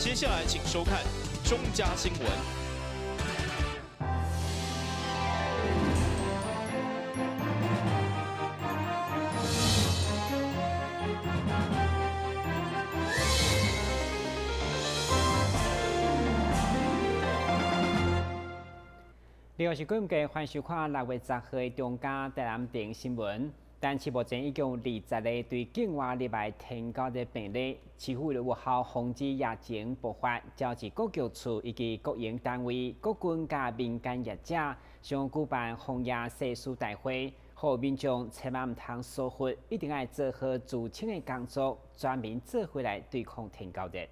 接下來請收看中嘉新聞。另外是今日歡迎收看6月10號的中嘉台南電新聞。但是目前已經有20例對境外入來天狗的病例，市府為了有效防止疫情爆發，召集各局處以及國營單位、國軍佮民間業者，想舉辦防疫誓師大會，予民眾千萬毋通疏忽，一定愛做好自清的工作，全民做伙來對抗天狗熱。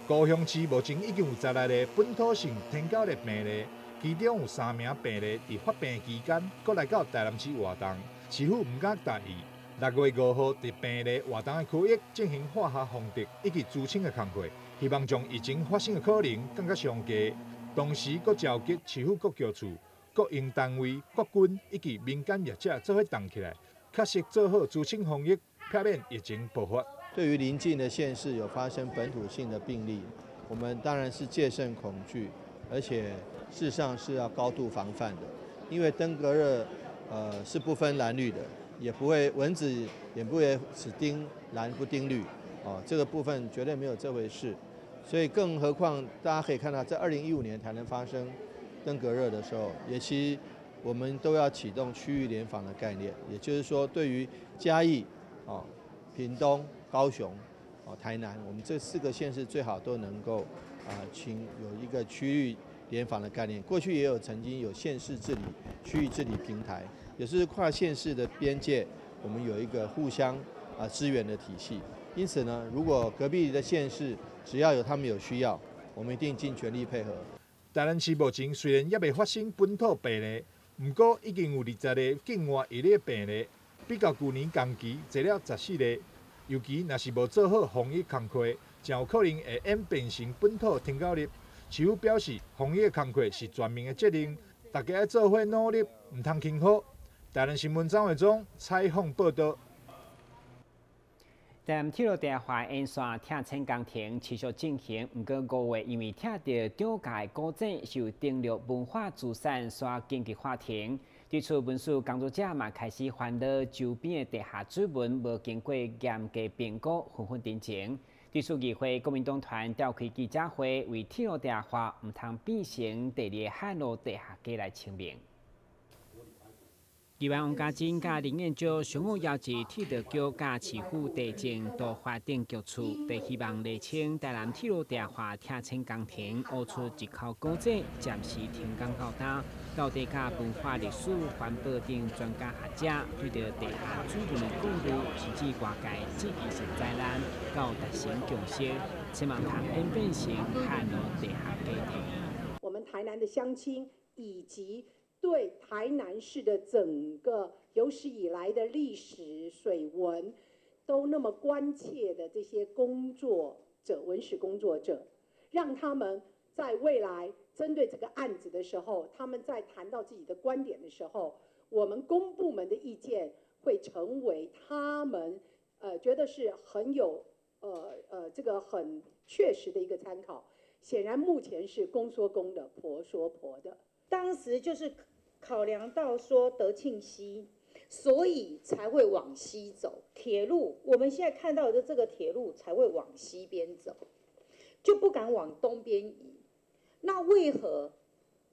高雄市目前已經有16例本土性天狗熱病例，其中有3名病例佇發病期間，閣來到台南市活動，市府毋敢大意。6月5號，佇病例活動的區域進行化學防治以及除清的工作，希望將疫情發生的可能降到上低。同時，閣召集市府各局處、國營單位、國軍以及民間業者做伙動起來，確實做好除清防疫，避免疫情爆發。對於鄰近的縣市有發生本土性的病例，我們當然是戒慎恐懼，而且事實上是要高度防範的。因為登革熱，是不分藍綠的，也不會蚊子也不會只叮藍不叮綠，哦，這個部分絕對沒有這回事。所以，更何況大家可以看到，在2015年台南發生登革熱的時候，也其實我們都要啟動區域聯防的概念，也就是說，對於嘉義、哦、屏東、高雄、哦、台南，我們這4個縣市最好都能夠啊，請有一個區域聯防的概念。過去也有曾經有縣市治理、區域治理平台，也是跨縣市的邊界，我們有一個互相啊支援的體系。因此呢，如果隔壁的縣市只要有他們有需要，我們一定盡全力配合。台南市目前雖然猶未發生本土病例，毋過已經有20例境外移入病例，比較舊年同期濟了14例。尤其若是無做好防疫工作，誠有可能會演變成本土天狗熱。市府表示，防疫工作是全民的責任，大家愛做伙努力，毋通輕忽。台南新聞張偉忠採訪報道。台南鐵路地下沿線拆遷工程持續進行，毋過5月因為拆著漲價的古井受登錄文化資產，煞緊急喊停。對此，文史工作者嘛開始煩惱周邊的地下水文無經過嚴格評估，紛紛澄清。對此，議會國民黨團召開記者會，為鐵路地下毋通變成第二个漢路地下街來聲明。議員王家珍佮林彥昭相互邀集鐵道局佮市府地政都發展局處，佇希望釐清台南鐵路地下拆遷工程，挖出一口古井，暫時停工到今，到底佮文化歷史、環保等專家學者對著地下水文的顧慮，甚至外界質疑是災難，到達成共識，千萬通演變成漢路地下街地。我們台南的鄉親以及對台南市的整個有史以來的歷史水文都那麼關切的這些工作者、文史工作者，讓他們在未來針對這個案子的時候，他們在談到自己的觀點的時候，我們公部門的意見會成為他們覺得是很有這個很確實的一個參考。顯然目前是公說公的，婆說婆的。當時就是考量到說德慶溪，所以才會往西走鐵路。我們現在看到的這個鐵路才會往西邊走，就不敢往東邊移。那為何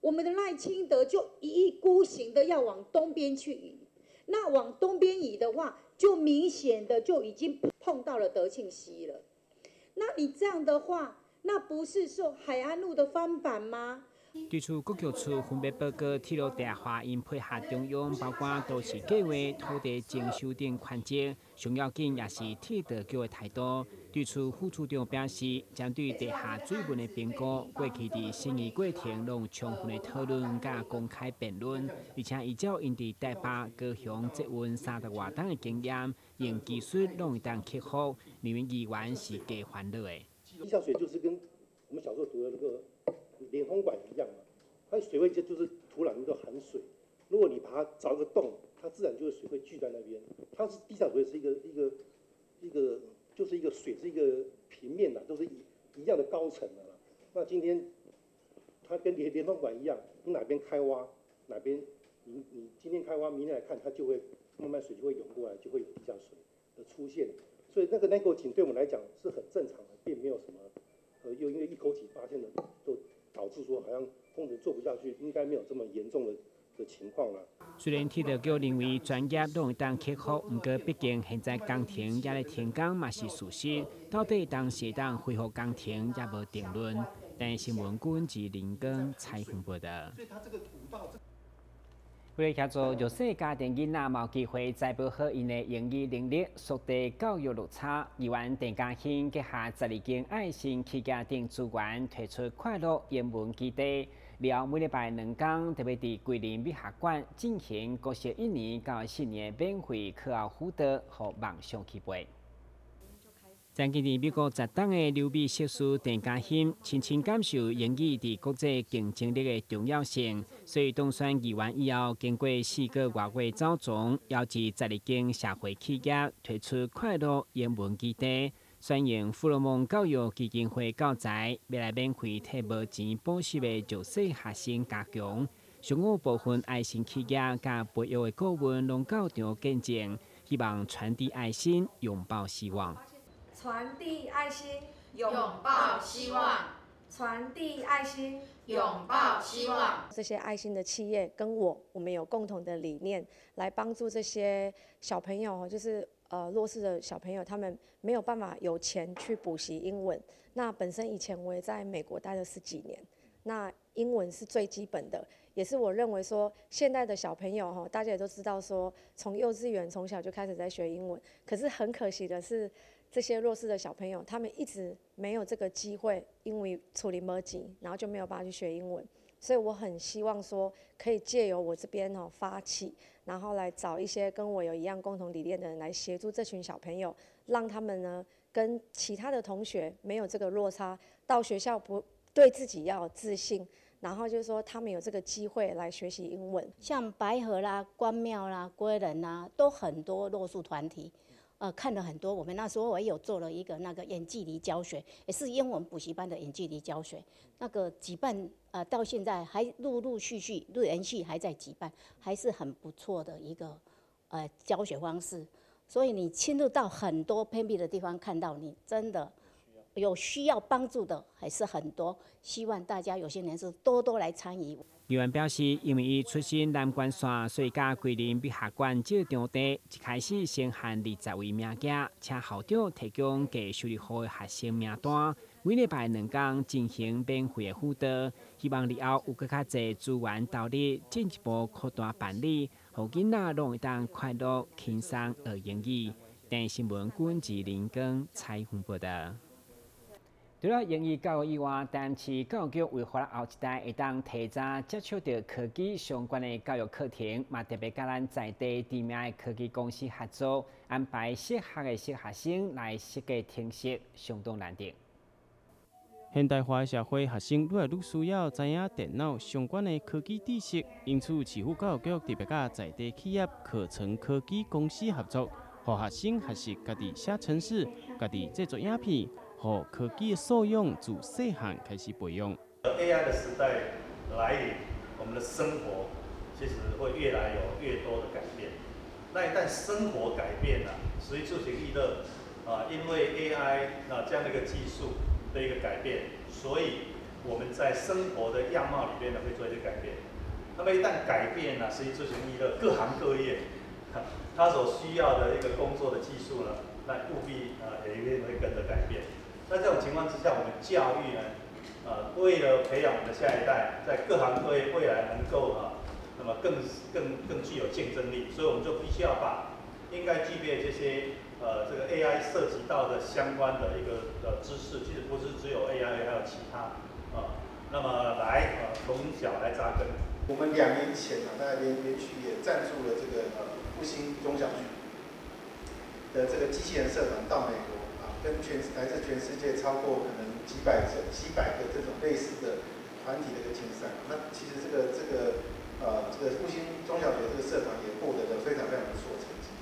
我們的賴清德就一意孤行的要往東邊去移？那往東邊移的話，就明顯的就已經碰到了德慶溪了。那你這樣的話，那不是說海安路的翻版嗎？對此，國局處分別報告鐵路地下應配合中央，包括都市計劃、土地徵收等環節，上要緊也是鐵道局的態度。對此，副處長表示，針對地下水文的評估，過去佇審議過程攏有充分的討論佮公開辯論，而且依照𪜶佇台北、高雄捷運30外冬的經驗，用技術攏會當克服，認為議員是加煩惱的。地下水就是跟我們小時候讀的那個連風管一樣嘛，它水位就是土壤都含水，如果你把它鑿個洞，它自然就會水會聚在那邊。它是地下水是一個一個一個就是一個水是一个平面的，都是一样的高层的啦。那今天它跟连通管一样，你哪边开挖，哪边你今天开挖，明天来看，它就会慢慢水就会涌过来，就会有地下水的出现。所以那个井对我们来讲是很正常的，并没有什么，又因为一口井发现了，就导致说好像工程做不下去，应该没有这么严重的情况了。虽然铁道局认为专业拢会当克服，毋过毕竟现在工程犹咧停工嘛是事实，到底当时当恢复工程也无定论。但新闻军是林光采访报道。为了协助弱势家庭囡仔有机会栽培好𪜶的英语能力，缩短教育落差，议员郑嘉欣结合12间爱心企业等资源，推出快乐英文基地。了每礼拜两工，特别伫桂林美学馆进行国小一年到四年免费课后辅导予网上去报。曾经伫美国十冬的留美硕士郑嘉欣，深深感受英语伫国际竞争力的重要性，所以当选议员以后，经过4个外月走总，邀集12间社会企业推出快乐英文基地，选用富罗蒙教育基金会教材，欲来免费替无钱补习的弱势学生加强。上午部分爱心企业佮培育的顾问拢到场见证，希望传递爱心，拥抱希望。传递爱心，拥抱希望。传递爱心，拥抱希望。这些爱心的企业跟我，我们有共同的理念，来帮助这些小朋友，就是弱势的小朋友，他们没有办法有钱去补习英文。那本身以前我也在美国待了十几年，那英文是最基本的，也是我认为说现在的小朋友哈，大家也都知道说，从幼稚园从小就开始在学英文，可是很可惜的是，这些弱势的小朋友，他们一直没有这个机会，因为厝里无钱，然后就没有办法去学英文。所以我很希望说，可以借由我这边哦发起，然后来找一些跟我有一样共同理念的人来协助这群小朋友，让他们呢跟其他的同学没有这个落差，到学校不对自己要有自信，然后就是说他们有这个机会来学习英文。像白河啦、关庙啦、归仁啦，都很多弱势团体。看了很多，我们那时候我也有做了一个那个远距离教学，也是英文补习班的远距离教学。那个举办到现在还陆陆续续、连续还在举办，还是很不错的一个教学方式。所以你进入到很多偏僻的地方，看到你真的有需要帮助的还是很多。希望大家有心人士多多来参与。议员表示，因为伊出身南关线，所以佮桂林美学馆借场地，一开始先限20位名额，请校长提供低收入户的学生名单，每礼拜两工进行免费的辅导，希望日后有阁较济资源投入，进一步扩大办理，予囡仔拢会当快乐轻松学英语。电视新闻军志林光采访报道。除了英语教育以外，台南市教育局为予后一代会当提早接触到科技相关的教育课程，嘛特别佮咱在地知名的科技公司合作，安排适合的小学生来设计程式，相当难得。现代化的社会，学生愈来愈需要知影电脑相关的科技知识，因此市府教育局特别佮在地企业可成科技公司合作，予学生学习家己写程式、家己制作影片。予科技的素养自细汉开始培养。 AI 的时代来临，我们的生活其实会越来有越多的改变。那一旦生活改变了，食衣住行育乐啊，因为 AI 啊这样的一个技术的一个改变，所以我们在生活的样貌里边呢会做一些改变。那么一旦改变了，食衣住行育乐各行各业，他所需要的一个工作的技术呢，那务必啊也一定会跟着改变。那这种情况之下，我们教育呢，为了培养我们的下一代，在各行各业未来能够啊，那么更具有竞争力，所以我们就必须要把应该具备这些这个 AI 涉及到的相关的一个知识，其实不是只有 AI，还有其他啊，那么来从小来扎根。我们2年前啊，大概连续也赞助了这个复兴中小学的这个机器人社团到美国。跟来自全世界超过可能几百个这种类似的团体的一个竞赛，那其实这个复兴中小学这个社团也获得了非常非常不错的成绩。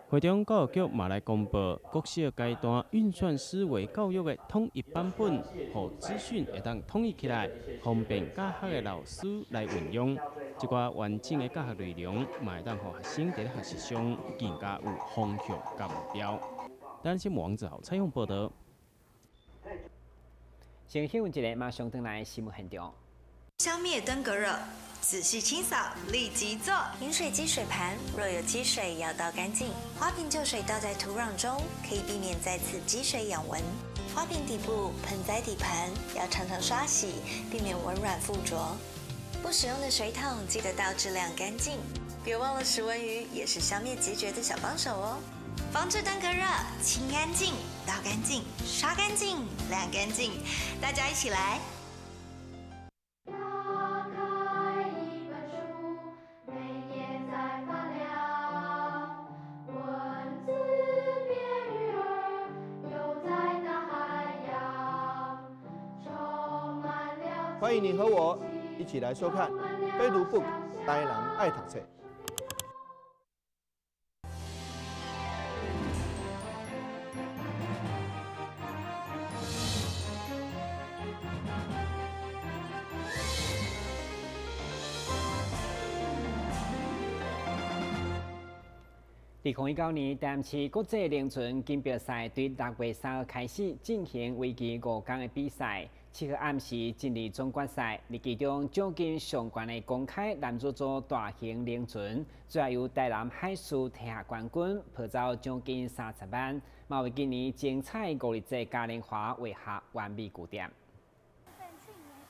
会中教育局嘛来公布国小阶段运算思维教育的统一版本，予资讯会当统一起来，方便教学的老师来运用。这寡完整的教学内容，嘛会当予学生伫咧学习上更加有方向佮目标。台视王子豪采访报道。先新闻一个，马上转来新闻现场。消灭登革热，仔细清扫，立即做。饮水机水盘若有积水，要倒干净。花瓶旧水倒在土壤中，可以避免再次积水养蚊。花瓶底部、盆栽底盘要常常刷洗，避免蚊卵附着。不使用的水桶记得倒置晾干净。别忘了食蚊鱼也是消灭孑孓的小帮手哦。防治登革热，清干净，倒干净，刷干净，晾干净，大家一起来。欢迎你和我一起来收看《非读 book 台南爱读册》。2019年台南市国际龙船锦标赛对6月3号开始进行为期5天的比赛。7号暗时进入总决赛，而其中奖金上悬的公开男子组大型龙船，主要由台南海事提下冠军，抱走奖金30万，嘛为今年精彩5日节嘉年华画下完美句点。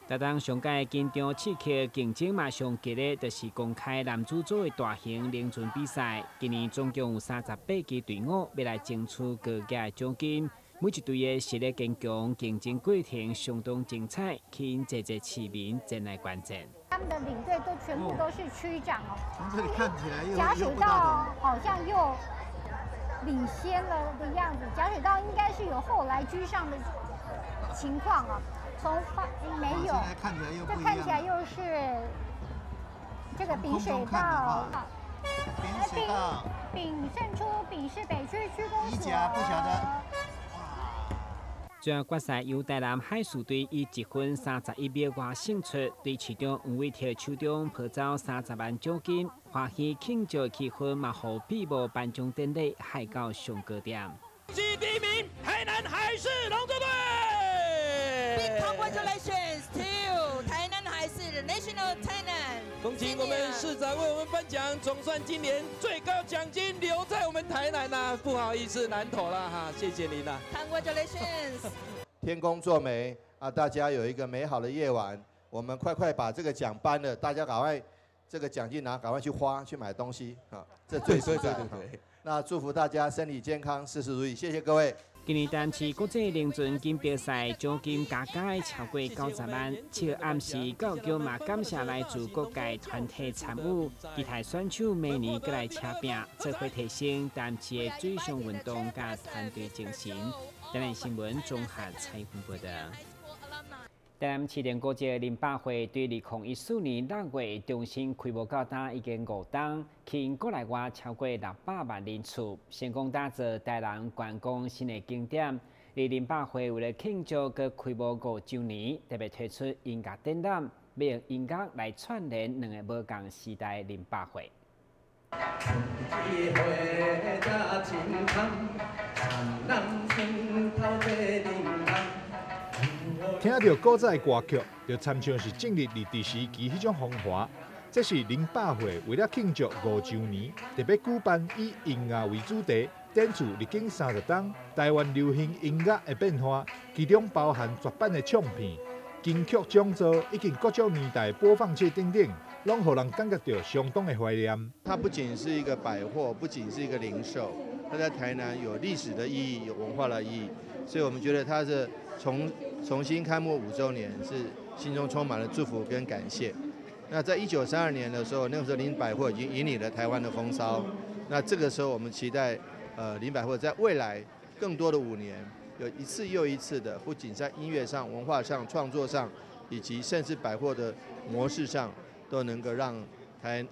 台东上届紧张刺激、竞争嘛上激烈，就是公开男子组的大型龙船比赛。今年总共有38支队伍欲来争取高价奖金，每一队的实力坚强，竞争过程相当精彩，吸引济济市民前来观战。他们的领队都全部都是区长哦。从这里看起来又甲水道好像又领先了的样子，甲水道应该是有后来居上的情况啊。从没有，这看起来又是这个丙水道，丙胜出，丙是北区区公所。不晓得。最后决赛由台南海事队以1分31秒外胜出，对市长黄伟哲手中抱走30万奖金，欢喜庆祝气氛嘛，予闭幕颁奖典礼害到上高点。恭喜第一名，台南海事龙舟队。 Big congratulations to 台南海事 National 台南。恭喜我们市长为我们颁奖，总算今年最高奖金留在我们台南啦，不好意思，南投了哈，谢谢您啦。 Congratulations。天公作美啊，大家有一个美好的夜晚。我们快快把这个奖颁了，大家赶快这个奖金拿，赶快去花去买东西啊，这最实在。那祝福大家身体健康，事事如意，谢谢各位。今年台南市国际龙船锦标赛奖金加加超过90万。7号暗时，教育局嘛感谢来自各界团体参与，期待选手明年阁来车拼，做伙提升台南市的水上运动佮团队精神。台南新闻综合采访报道。台南市林国际林百货对2014年6月重新开幕到今已经5冬，吸引国内外超过600万人次，成功打造台南观光新的景点。而林百货为了庆祝阁开幕5周年，特别推出音乐展览，欲用音乐来串联两个无仝时代的林百货。听著古早的歌曲，就亲像是进入日治时期彼种风华。这是林百货为了庆祝5周年，特别举办以音乐为主题，展示历经30冬台湾流行音乐的变化，其中包含绝版的唱片、金曲讲座以及各种年代播放器等等，拢予人感觉到相当的怀念。它不仅是一个百货，不仅是一个零售，它在台南有历史的意义，有文化的意义，所以我们觉得它是重新开幕5周年，是心中充满了祝福跟感谢。那在1932年的时候，那个时候林百货已经引领了台湾的风骚。那这个时候，我们期待，林百货在未来更多的5年，有一次又一次的，不仅在音乐上、文化上、创作上，以及甚至百货的模式上，都能够让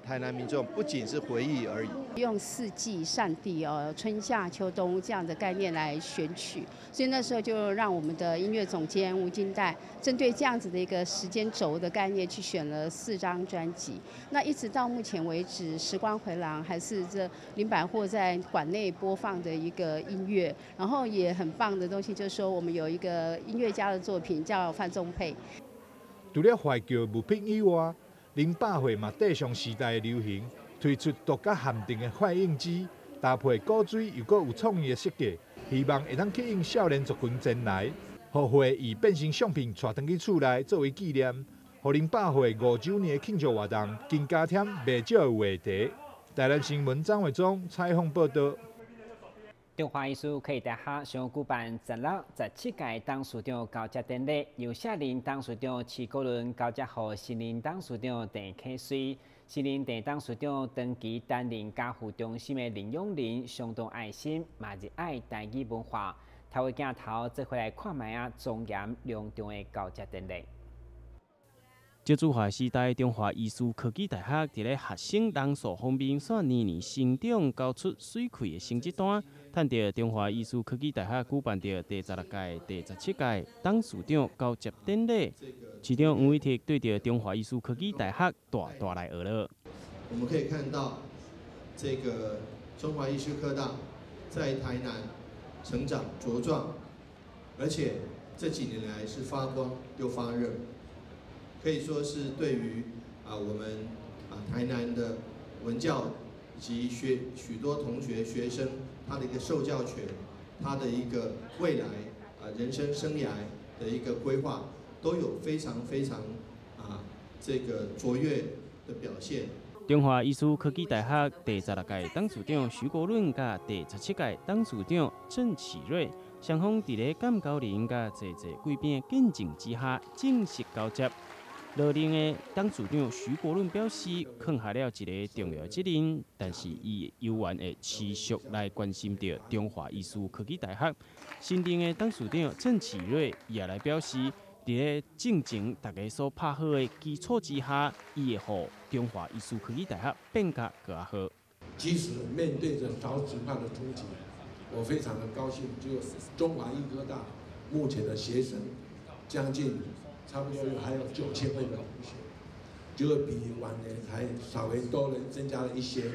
台南民众不仅是回忆而已。用四季上帝哦，春夏秋冬这样的概念来选曲，所以那时候就让我们的音乐总监吴金黛针对这样子的一个时间轴的概念去选了四张专辑。那一直到目前为止，《时光回廊》还是这林百货在馆内播放的一个音乐，然后也很棒的东西就是说，我们有一个音乐家的作品叫范仲沛。除了怀旧物品以外，林百货嘛缀上时代的流行，推出独家限定的快印机，搭配古锥又阁有创意的设计，希望会当吸引少年族群前来，予回忆变成相片带转去厝内作为纪念，予林百货5周年的庆祝活动更加添袂少的话题。台南新闻张伟忠采访报道。中华医师科技大学上举办16、17届董事长交接典礼，由卸任董事长徐国伦交接予新任董事长郑启瑞。新任郑董事长长期担任家护中心的林永林相当爱心，嘛热爱台语文化。透过镜头做伙来看觅仔庄严隆重的交接典礼。少子化时代，中华医事科技大学伫咧学生人数方面，煞年年成长，交出媠气的成绩单。趁著中华医事科技大学举办著第16届、第17届董事长交接典礼，市长黄伟哲对著中华医事科技大学大大来学了。我们可以看到，这个中华医事科大在台南成长茁壮，而且这几年来是发光又发热。可以说是对于我们台南的文教以及许多同学学生他的一个受教权，他的一个未来人生生涯的一个规划，都有非常非常这个卓越的表现。中华医事科技大学第16届董事长徐国伦佮第17届董事长郑启瑞，双方伫咧甘高林佮济济贵宾的见证之下正式交接。落任的董事长徐国伦表示，放下了一个重要责任，但是伊犹原会持续来关心著中华医事科技大学。新任的董事长郑启瑞也来表示，伫咧进前大家所拍好的基础之下，伊会予中华医事科技大学变甲阁较好。即使面对着少子化的冲击，我非常的高兴，就中华医科大目前的学生将近差不多还有9000位的同学，就会比往年还稍微多了增加了一些。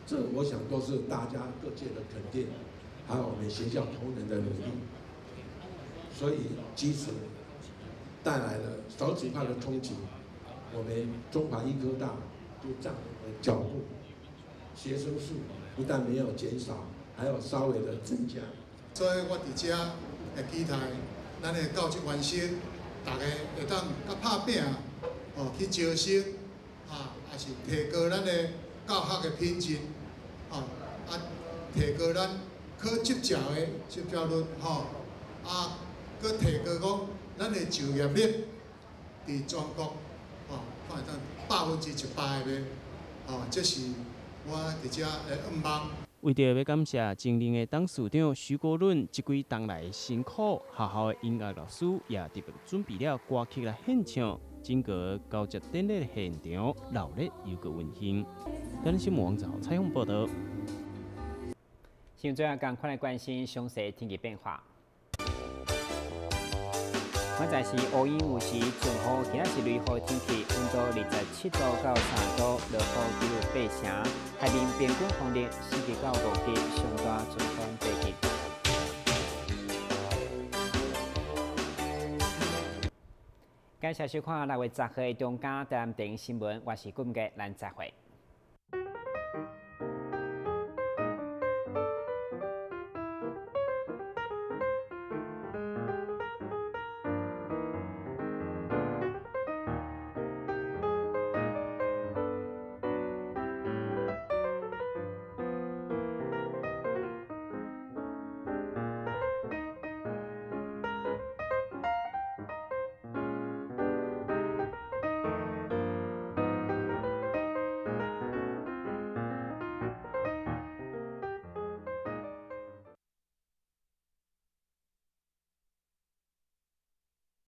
这我想都是大家各界的肯定，还有我们学校同仁的努力。所以即使带来了少子化的冲击，我们中华医科大就站稳了脚步，学生数不但没有减少，还有稍微的增加。所以我伫遮会期待咱的教职员生，大家会当较拍拚哦，去招生啊，也是提高咱的教学的品质，哦，提高咱考执照的执照率，吼，啊，阁提高讲咱的就业率，伫全国，哦，看会当100%的，哦，这是我伫遮的愿望。为著欲感谢前任的董事长徐国伦这几冬来的辛苦，学校的音乐老师也特别准备了歌曲来献唱。整个交接典礼的现场热闹又阁温馨。台南新闻网站采访报道。现在共款来关心详细天气变化。现在是乌云有时阵雨，今仔是雷雨天气，温度27度到3度，落雨几率8成，海面平均风力4级到5级，上大阵风8级。感谢收看6月10号的中嘉台南电视新闻，我是顾杰，咱再会。